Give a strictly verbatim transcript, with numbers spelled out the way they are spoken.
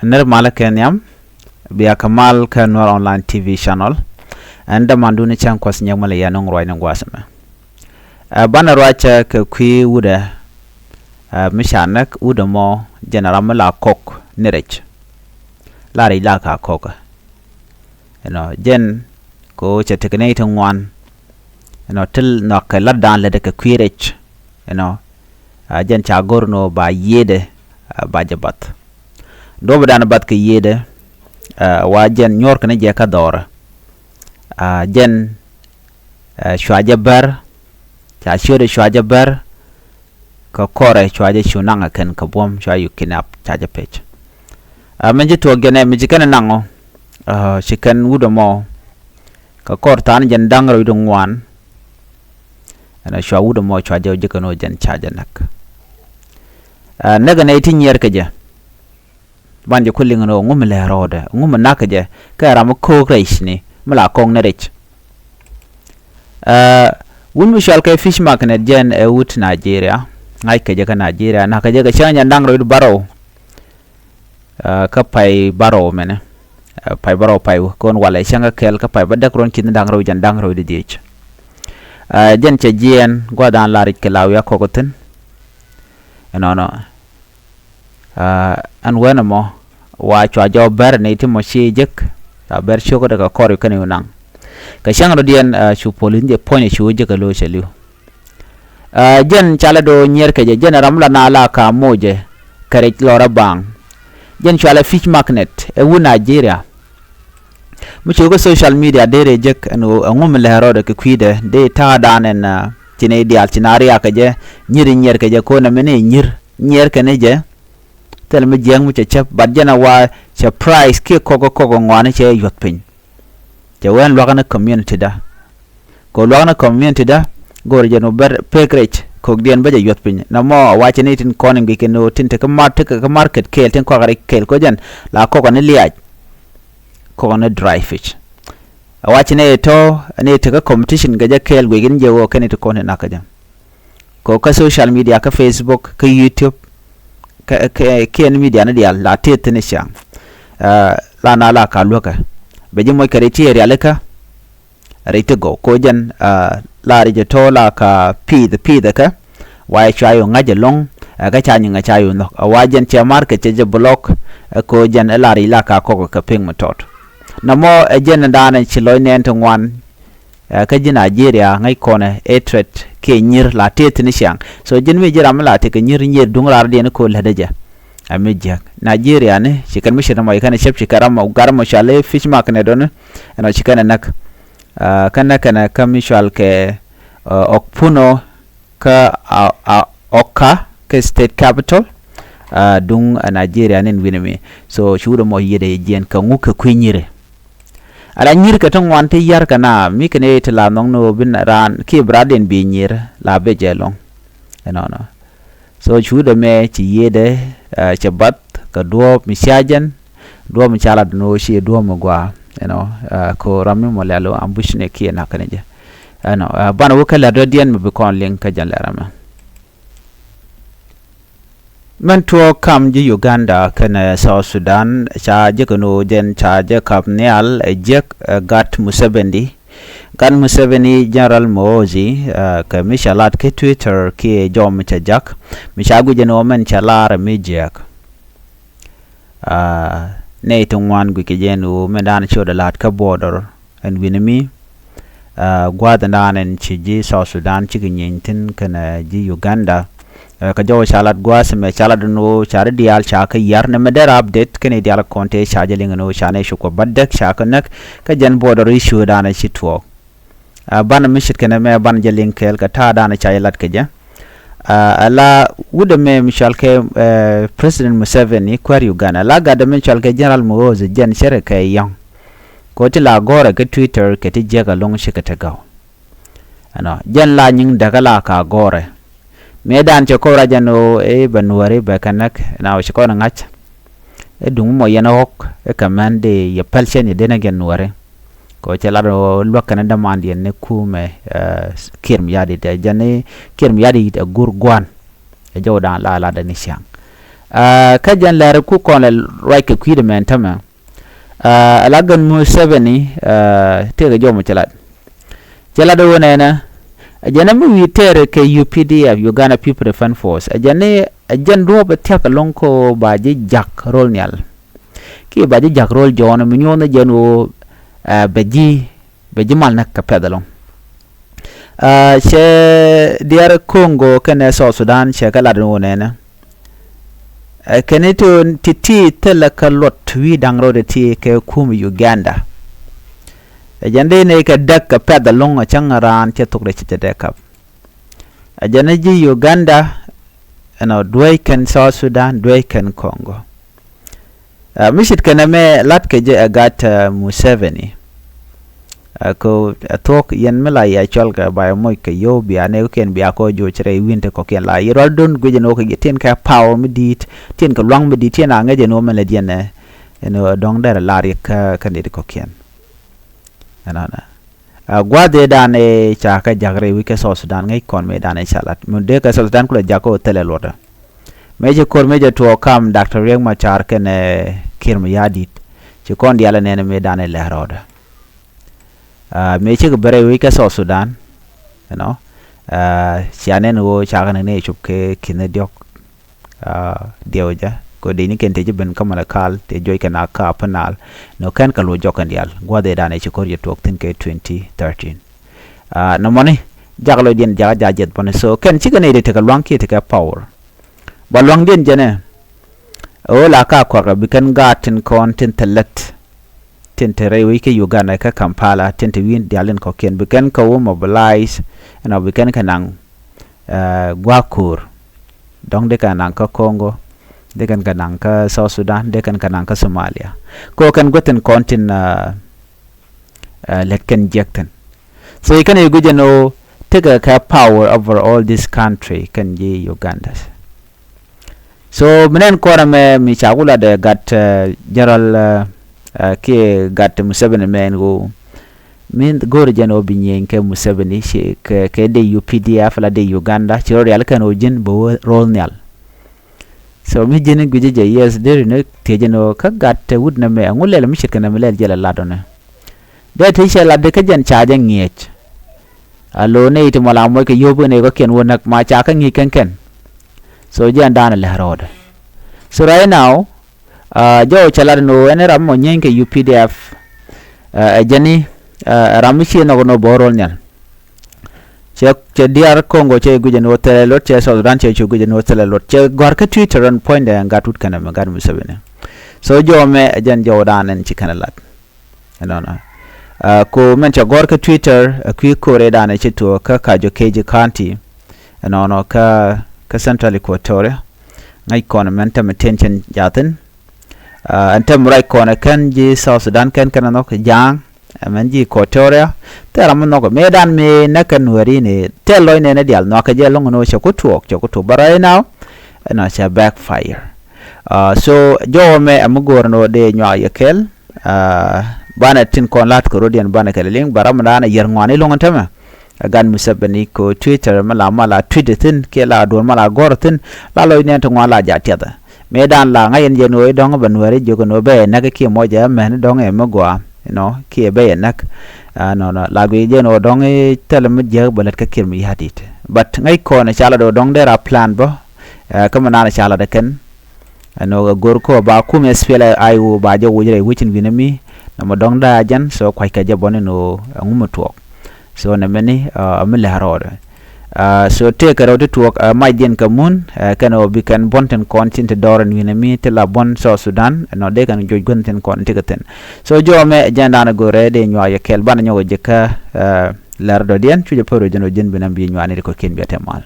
Nir malä kɛ nhiam, bia kɛ mal kɛ Nuɛr Online T V channel. Ɛn dämandun cäŋ kuɔth nyɛk mi lɛ yɛn nuŋ ruacni gua̱a̱th ɛmɛ. Ɛ banɛ ruacä kɛ kui̱ wutdɛ, ɛ mi ca näk wutdɛ mɔ jɛn ram mi la kɔk ni rɛc. La rɛc la ka kɔkä. Ɛnɔ jɛn ko cɛ tekɛ nɛy ti ŋuan. Ɛnɔ ti nhɔakɛ latdan lätdɛ kɛ kui̱ rɛc. Ɛnɔ a jɛn ca go̱r ni ɣöö ba yiëëdɛ, a ba jɛ bath. Duɔ̱ɔ̱pdan bath kɛ yiëëdɛ, a wa jɛn nyuɔ̱ɔ̱rkɛ ni jɛ kä dhɔrɛ. A jɛn, a cua jɛ bär, ca ciötdɛ cua jɛ bär. Kä kɔrɛ cua jɛ cu naŋ ɛ kɛn kɛ buɔ̱m cua yuk kidnap ca jɛ pec. A min ci tuɔɔk jɛn ɛ mi ci kɛn ɛ naŋ ɔ, a ci kɛn wut ɛmɔ. Kä kɔr tha̱a̱n jɛn da̱ŋ rɛw wi̱cdɛ ŋuan. Ɛn a cua wut ɛmɔ cua jɛ wä ji̱ kɛn wä jɛn ca jɛ näk. Ɛ näk ɛn ɛ ti nyiɛɛr kɛ jɛ. Ban jɛ ku liŋ ɛn ɣöö ŋu mi lɛ rɔɔdɛ, ŋu mi nak kɛ jɛ, kɛ ram mi ko̱o̱k rɛc ni mi la kɔŋ ni rɛc. Ɛ wut mi cɔal kɛ Fish Magnet jɛn ɛ wut Nigeria. Ŋa̱c kɛ jɛ kä Nigeria, nak kɛ jɛ kɛ cäŋ jɛn da̱ŋ rɛw wi̱cdɛ bärɔw. Kä pay bärɔw mɛnɛ, pay bärɔw pay wä kɔn walɛ cäŋ kä kɛl kä pay bädäk ruɔ̱n ki̱n da̱ŋ rɛw jɛn da̱ŋ rɛw di dhiec. Jɛn cɛ jiɛɛn gua̱dan la ric kɛ la wi̱i̱ a kɔk thi̱n. Ɛnɔnɔ ɛn wänɛ mɔ wa cua jɔw bɛr ni ti mɔ ci jek. Ca bɛr cio̱k dɛ kɛ kɔr wi̱i̱ kɛn wi̱i̱ naŋ. Kɛ cäŋ rɔ diɛn cu polis ni jɛ puɔ̱nyɛ cu wä jek kɛ lo̱c cɛ li̱w. Ɛ jɛn calɛ do̱ nyiɛr kɛ jɛ, jɛn ram la na la ka mocɛ kɛ rɛc lɔrä baŋ. Jɛn cualɛ Fish Magnet ɛ wut Nigeria. Mi cio̱kä social media derɛ jek ɛn ɣöö ɛŋu mi lɛ rɔɔdɛ kɛ kui̱dɛ dee ta̱a̱dan ɛn ci nɛy diaal ci na riak kɛ jɛ. Nyi̱r i̱ nyiɛr kɛ jɛ ko̱n ɛmɛ ni nyi̱r nyiɛr kɛ ni jɛ. Thil mi jiɛɛŋ mi cɛ cäp, but jɛn ɛ wa cɛ price kiɛ kɔk kɔk ŋɔaani cɛ yuɔth piny. Cɛ wee ɛn luakä ni community da. Kɛ luakä ni community da go̱o̱r jɛn wä bɛr pek rɛc kɔkdiɛn bä jɛ yuɔth piny. Nɔmɔ a wacɛ ni tin kɔn in guic kɛn wä tin te kä mar, te kä market kɛɛl, tin kɔak rɛc kɛɛl kɔ jɛn la kɔk ni liac. Kɔk ni dry fish. A wacɛ ni tɔ ni te kä competition kɛ jɛ kɛɛl guic in jɛ wä kɛn it kɔn in nakä jɛ. Kɛ kä social media, kä Facebook, kä YouTube, kä, kä, kiɛn media ni diaal la tëë thi̱n ciaŋ. Ɛ, la na la ka luäkä. Bɛ ji̱ moc kɛ rɛy ti rialikä. Rɛy ti gɔw. Ko jɛn, ɛ, la rɛy jɛ tɔ̱ la ka pi̱i̱th, pi̱i̱th kä. Wa ɛ cua yɔ ŋa̱c ɛlɔ̱ŋ, ɛ, kä ca nyiŋ ɛ ca yɔ nhɔk. Ɛ, wa jɛn cɛ market cɛ jɛ block, ɛ, ko jɛn ɛ la rɛy la ka kɔk kɛ piŋ mi tɔt. Nɔmɔ ɛ jɛn daanɛ ci lɔc nɛɛn ti ŋuan. Ɛ, kä ji̱ Nigeria ŋäc kɔnɛ ɛ threat kiɛ nyi̱r la tëë thi̱n ciaŋ. So ji̱n mi ji̱ ram mi la tekɛ nyi̱r nyier duŋ raar diɛn ko̱ lätdä jɛ. Ɛ mi jiäk Nigeria ni ci kɛn mi ce̱t mɔ ci kɛn ɛ cäp ci kɛn ram mɔ gat mɔ cual i̱ Fish Magnet dɔni. Ɛnɔ ci kɛn ɛ näk. Ɛ, kä näk kɛn ɛ kä mi cual kɛ, ɛ, Okpuno kä a, a Oka kä state capital. Ɛ, duŋ ɛ Nigeria ni wi̱ni mi. So ci wut ɛmɔ yiëëdɛ yɛ jiɛn kɛ ŋuk kɛ kui̱ nyi̱ri. Ala nyi̱r kɛ ti ŋuan ti yar kɛ na mi kɛ ni ti la nhɔŋ ni wä bin raan kiɛ bi raatdiɛn bi nyi̱r la bɛ jɛ lɔŋ. Ɛnɔnɔ. So ci wut ɛmɛ ci yiëëdɛ, ɛ, cɛ bath kɛ duɔ̱ɔ̱p mi cia jɛn. Duɔ̱ɔ̱p mi ca lat ni wä ci duɔ̱ɔ̱p mi gua. Ɛnɔ, ɛ, ko ram mi mɔ lɛl wä ambush ni kiɛ nak kɛn jɛ. Ɛnɔ, ɛ, banɛ wä kä lɛr dɔ̱diɛn mi bi kɔn liŋ kä jɛn lɛr ɛmɛ. Mɛn tuɔɔk kam ji̱ Uganda kɛnɛ South Sudan ca jek ɛn ɣöö jɛn ca jɛ kap nhial ɛ jiäk, ɛ, gat Museveni. Gat Museveni General Muhoozi, ɛ, kɛ mi ca lat kä Twitter kiɛ jɔm ca jak mi ca guic ɛn ɣöö mɛn ca lar ɛ mi jiäk. Ɛ, nɛy ti ŋuan guic kɛ jɛ ɛn ɣöö mɛn da̱a̱n ci ɣöö dee la̱t kä border ɛn wi̱ni mi. Ɛ, gua̱a̱th ɛn da̱a̱n ɛn ci ji̱ South Sudan cikɛ nyieeny thi̱n kɛnɛ ji̱ Uganda. Ɛ, kɛ jɔw ca lat gua̱a̱th ɛmɛ ca lat ɛn ɣöö ca ri diaal ca kä yar nɛmɛ dee rap det kɛnɛ diaal kɔn tëë ca jɛ liŋ ɛn ɣöö ca nɛy cukɛ bädäk ca kä näk. Kä jɛn border issue da̱a̱n ɛ ci tuɔɔk. Ɛ, banɛ mi ce̱tkɛ nɛmɛ banɛ jɛ liŋ kɛɛl kɛ ta̱a̱ da̱a̱n ɛ ca jɛ lat kɛ jɛ. Ɛ, ala wut ɛmɛ mi cɔal kɛ, ɛ, President Museveni kuäär Uganda, ala gat ɛmɛ mi cɔal kɛ General Muhoozi jɛn cärɛ kɛ yɔ̱ŋ. Kɛ ɣöö ti la gɔ̱rɛ kä Twitter kɛ ti jiäk ɛlɔ̱ŋ cikɛ te gɔw. Ɛnɔ, jɛn la nyiŋ däkä la ka gɔ̱rɛ. Mëë dan cɛ kɔn rac ɛn ɣöö i̱ bɛ nuääri bɛ kɛ näk, ɛn a ɣöö ci kɔn ɛ ŋa̱c. I̱ duŋ mɔ yɛn ɛ ɣɔ̱k i̱ kɛ mɛn dee yɛ päl cɛn yɛ den ɛ gɛn nuääri. Kɛ ɣöö cɛ lat ɣöö luäk kɛn ɛ dämandiɛn ni kumɛ, ɛ, Kiir Mayardit, ɛ jɛn i̱ Kiir Mayardit ɛ gur gua̱n. Ɛ jɔwdan la latdɛ ni ciaŋ. Kä jɛn lɛr kuk kɔn lɛ ruac kɛ kui̱dɛ mɛn tämɛ. Ɛ la gän Museveni tëëkɛ jɔmɔ cɛ lat. Cɛ lat ɣöö nɛnɛ ɛ jɛn ɛ mi wi̱i̱ tɛɛrɛ kɛ U P D F, Uganda People Defence Force. Ɛ jɛn ni ɛ jɛn duɔ̱ɔ̱p ɛ thia̱k ɛlɔ̱ŋ kä ɣöö ba ji̱ ja̱k ro̱l nhial. Kiɛ ba ji̱ ja̱k ro̱l jɔɔn mi nyuɔ̱th ni jɛn ɣöö bɛ ji̱ bɛ ji̱ mal näk kɛ pɛ̈th ɛlɔ̱ŋ. Cɛ diɛɛr Congo kɛnɛ South Sudan cɛ kɛ lat ni ɣöö nɛnɛ kɛn i̱ ti ti thilɛ kɛ luɔt wi̱i̱ da̱ŋ rɔɔdɛ ti kɛ kum Uganda. Ɛ jɛn dee nɛy kɛ däk kɛ pɛ̈th ɛlɔ̱ŋ ɛ cäŋ raan cɛ thok dee cɛ cɛ dee kap. Ɛ jɛn i̱ ji̱ Uganda ɛnɔ dueec kɛn South Sudan, dueec kɛn Congo. Mi ce̱tkɛ nɛmɛ la̱tkɛ jɛ ɛ gat Museveni. Ɛ kɛ ɛ thuɔ̱k yɛn mi la yɛ cɔl kɛ ba yɛ moc kɛ yio̱w bia nɛɛkiɛn bia kɔ joc rɛy wi̱n ti kɔ̱kiɛn la yɛ rual don guic ɛn ɣöö kɛ tin kɛ power mi di̱i̱t, tin kɛ luaŋ mi di̱i̱t, tin a ŋäc ɛn ɣöö mɛn lɛ diɛn ɛ ɛn ɣöö dɔ̱ŋ dɛr ɛ lar yɛ kä kä nɛy ti kɔ̱kiɛn. Ɛnɔnɛ. Ɛ gua̱a̱th ëëdan ëë ca kɛ ja̱k rɛy wi̱c kɛ South Sudan ŋäc kɔn mëëdan ëë ca lat mi dee kɛ South Sudan kulɛ ja̱k kä ɣöö thilɛ luɔtdä. Mëë ci ko̱r mëë jɛ tuɔɔk kam Doctor Riek Machar kɛnɛ Kiir Mayardit ci kɔn diaal ɛ nɛn mëëdan ëë lɛr rɔɔdä. Mëë cikɛ ben rɛy wi̱c kɛ South Sudan, you know, cia nɛn ɣöö ca kɛ ni nɛy cop kɛ ki̱n diɔ̱k. Diɛw jɛ kɛ dee ni kɛn tëë ji̱ ben kä Malakal tëë juɔc kɛn a kä Upper Nile. Nɔ kɛn kɛ luɔc jɔk kɛn diaal gua̱th ëëdan ëë ci ko̱r jɛ tuɔɔk thi̱n kɛ twenty thirteen. Nɔmɔni jak lɔcdiɛn jakä ja̱ jiɛth bäni so kɛn cikɛ nɛy dee tekɛ lua̱ŋ kiɛ tekɛ power. Ba lua̱ŋdiɛn jɛnɛ ɣöö la ka kuakä bi kɛn gaat tin kɔn tin thilɛt tin te rɛy wec kä Uganda kä Kampala tin te wi̱i̱ diaal in kɔ̱kiɛn bi kɛn kä wä mobilize ɛnɔ bi kɛn kɛ naŋ gua̱a̱k ko̱o̱r. Dɔ̱ŋ dee kɛn naŋ kä Congo, dee kɛn kɛ naŋ kä South Sudan, dee kɛn kɛ naŋ kä Somalia. Kɛ ɣöö kɛn guäth tin kɔn tin lät kɛn jiäk thi̱n. So i̱ kɛn i̱ guic ɛn ɣöö tekɛ kɛ power over all this country kɛn ji̱ Uganda. So mi nɛn kɔrɛ mɛ mi ca ku lat ɛ gat General kiɛ gat Museveni mɛ ɛn ɣöö mi go̱o̱rɛ jɛn ɣöö bi nyieny kɛ Museveni ci kɛ dee U P D F la dee Uganda ci rɔ rial kɛn ɣöö ji̱n bɛ wä ro̱o̱l nhial. So mi ji̱n gui̱cä jɛ yes deri ni thiec jɛn ɣöö kä gat te wut nɛ mɛ ɛŋu lɛl mi ce̱tkɛ nɛ mi lɛl jɛ lɛ lat ɔnɛ. Dee ti cɛ lat di kä jɛn ca jɛ ŋi̱eec. A lo̱o̱ nɛy ti mɔ la moc kɛ yio̱o̱p kɛ nɛy kɔ̱kiɛn wä näk ma ca kä ŋi̱i̱c kɛn kɛn. So jɛn da̱a̱n lɛ rɔɔdɛ. So right now jɔw cɛ lat ni ɣöö ɛn ram mɔ nyieeny kɛ U P D F. Ɛ jɛni ɛ ram mi ci nhɔk ni ɣöö bɛ wä ro̱l nhial. Cɛ cɛ diaar Congo cɛ guic ɛn ɣöö thilɛ lot cɛ South Sudan cɛ cu guic ɛn ɣöö thilɛ lot cɛ gɔ̱a̱r kä Twitter ɛn puɔ̱nydɛ ɛn gat wut kɛnɛ mɛ gat Museveni. So jɔw mɛ ɛ jɛn jɔw da̱a̱n ɛn ci kɛnɛ lat. Ɛnɔnɔ. Ko mɛn cɛ gɔ̱r kä Twitter ɛ kui̱ ko̱r ëëdan ɛ ci tuɔɔk kä Kajo Keji County. Ɛnɔnɔ kä kä Central Equatoria. Ŋäc kɔn mɛn tämɛ tien cɛn jathin. Ɛn tämɛ ruac kɔn ɛ kɛn ji̱ South Sudan kɛn kɛn ɛ nhɔk ja̱a̱ŋ. Ɛmɛn ji̱ Equatoria thil ram mi nhɔk mëëdan mi näk kɛ nuääri ni thil lɔc nɛn ɛ diaal nhɔakɛ jɛ lo̱ŋ ni wä cɛ ku tuɔɔk cɛ ku tuɔɔk bä right now. Ɛnɔ cɛ backfire. So jɔwä mɛ ɛmɛ go̱o̱r ni wä dee nyuak yɛ kɛl. Banɛ tin kɔn la̱t kɛ rɔ̱diɛn banɛ kɛ lɛ liŋ ba ram mi da̱a̱n ɛ yɛr ŋuani lo̱ŋ ɛn tämɛ. Ɛ gan Museveni ko Twitter mi la ma la tweet thi̱n kiɛ la duɔ̱ɔ̱r ma la gɔ̱r thi̱n la lɔc nɛn ti ŋuan la ja̱ tiɛthɛ. Mëëdan la ŋa̱c ɛn jɛ ni ɣöö i̱ dɔ̱ŋ bɛ nuääri jiök ɛn ɣöö bɛ ɛ näk kiɛ mɔc ɛ mɛn i̱ dɔ̱ŋ ɛ mi gɔaa inɔ kiɛ bɛ ɛ näk. Nɔnɔ la guic jɛ ni ɣöö dɔ̱ŋ i̱ thilɛ mi jiäk bɛ lät kä Kiir Mayardit. But ŋäc kɔn ɛ ca lat ɣöö dɔ̱ŋ dee ra plan bä. Kä mi naan ɛ ca lat ɛ kɛn ɛn ɣöö ɛ go̱r kä ba kum ɛ S P L A I O ba jɛ woc rɛy wecin wi̱nɛ mi. Nɔmɔ dɔ̱ŋ da̱a̱ jɛn so kua̱ckɛ jɛ bɔni ni ɣöö ɛŋu mi tuɔɔk. So nɛ mɛni a mi lɛ rɔɔdɛ. So tëëkɛ rɛw ti tuɔɔk macdiɛn kɛ mun kɛn ɣöö bi kɛn buɔ̱n tin kɔn tin ti dɔɔr ɛn wi̱nɛ mi ti la buɔ̱n South Sudan ɛnɔ dee kɛn joc guäth tin kɔn ti kɛ thi̱n. So jɔwä mɛ ɛ jɛn da̱a̱n ɛ go̱rɛ dee nyuak yɛ kɛl banɛ nyɔk ɛ ji̱ kä lɛr dɔ̱diɛn cucɛ pär ɛ jɛn ɣöö ji̱n bi nɛm bi nyuak ni ti kɔ̱kiɛn bi ɛ tɛm mal.